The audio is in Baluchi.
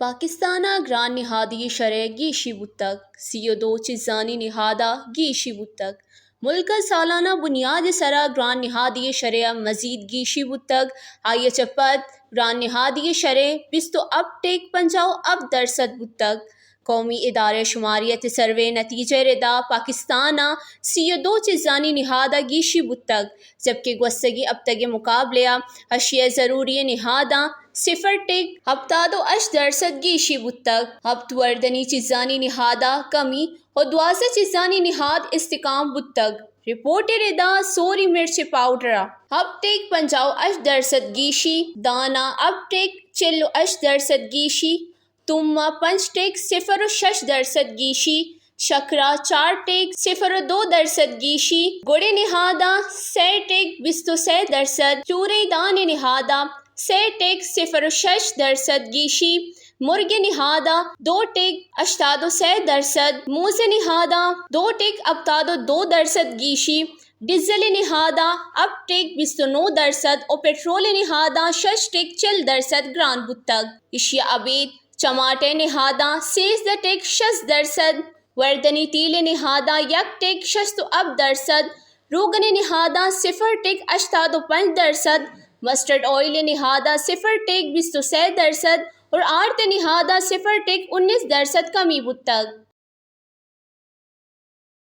پاکستان ءَ گران نہادی شرح گیشی بوتگ، سی و دو چیزانی نہاد ءَ گیشی بوتگ۔ ملک ءَ سالانہ بنیاد ءِ سرا گران نہادی شرح ءَ مزید گیشی بوتگ۔ آئی ءَ چہ پد گران نہادی شرح بیست و ہپت ٹیک پنجاہ و ہپت درسد بوتگ۔ قومی ادارہ شماریت سروے نتیجہ ءِ ردا پاکستان ءَ سی و دو چیزانی نہاد ءَ گیشی بوتگ، جبکہ گوستگیں ہپتگ ءِ مقابلہ ءَ اشی ءِ ضروری نہاداں صفر ٹیک ہپتاد و ہشت درسد گیشی بوتگ۔ ہپت وردنی چیزانی نہاد ءَ کمی و دوازدہ چیزانی نہاد استحکام بوتگ۔ رپورٹ ءِ ردا سوری مرچ پاؤڈر ءَ ہپت ٹیک پنجاہ و ہشت درسد گیشی، دان ءَ ہپت ٹیک چل و ہشت درسد گیشی، تم ءَ پنچ ٹیک صفر و شش درسد گیشی، شکر ءَ چار ٹیک صفر و دو درسد گیشی، گڑ ءِ نہاد ءَ سئے ٹیک بیست و سئے درسد، چوریں دان ءِ نہاد ءَ سئے ٹیک صفر و شش درسد گیشی، مرگ ءِ نہاد ءَ دو ٹیک ہشتاد و سئے درسد، موز ءِ نہاد ءَ دو ٹیک ہپتاد و دو درسد گیشی، ڈیزل ءِ نہاد ءَ ہپت ٹیک بیست و نو درسد و پٹرول ءِ نہاد ءَ شش ٹیک چل درسد گران بوتگ۔ ایشی ءَ ابید چماٹ ءِ نہاد ءَ سیزدہ ٹیک شست درسد، وردنی تیل ءِ نہاد ءَ یک ٹیک شست و ہپت درسد، روگن ءِ نہاد ءَ صفر ٹیک ہشتاد و پنچ درسد، مسٹرڈ آئل ءِ نہاد ءَ صفر ٹیک بیست و سئے درسد اور آرت ءِ نہاد ءَ صفر ٹیک انیس درسد کمی بوتگ۔